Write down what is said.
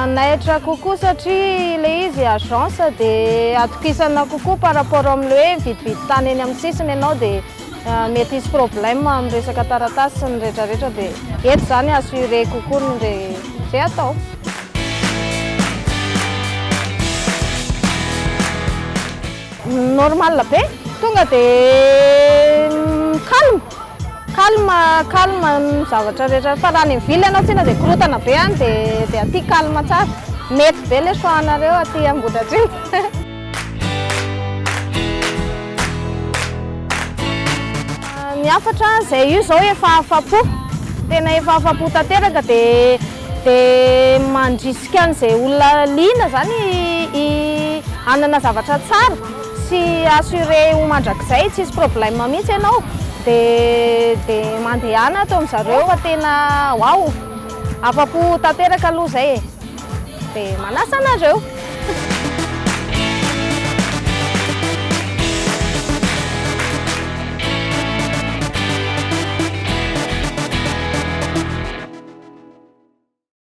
Manaitra kokoa satria ilay izy agence dia atokisana kokoa par rapport amin'ilay hoe mividividy tany eny amin'ny sisiny ianao dia mety hisy problème amin'ny resaka taratasy sy ny rehetrarehetra dia eto izany assuré kokoa ny re izay atao. Normal be, tonga dia calme, calme, calme ny zavatra rehetra fa raha any amin'ny ville ianao tsinona dia korontana be any dia dia aty calme tsara, mety be ilay choix anareo aty Ambohidratrimo. Ny hafatra izay io izao efa afa-po, tena efa afa-po tanteraka dia dia mandrisika an'izay olona liana izany hanana zavatra tsara sy assuré ho mandrakizay, tsisy problème mihitsy ianao dia dia mandehana ato amin-dry zareo fa tena waouh! Afa-po tanteraka aloha izay e! Dia manasa anareo!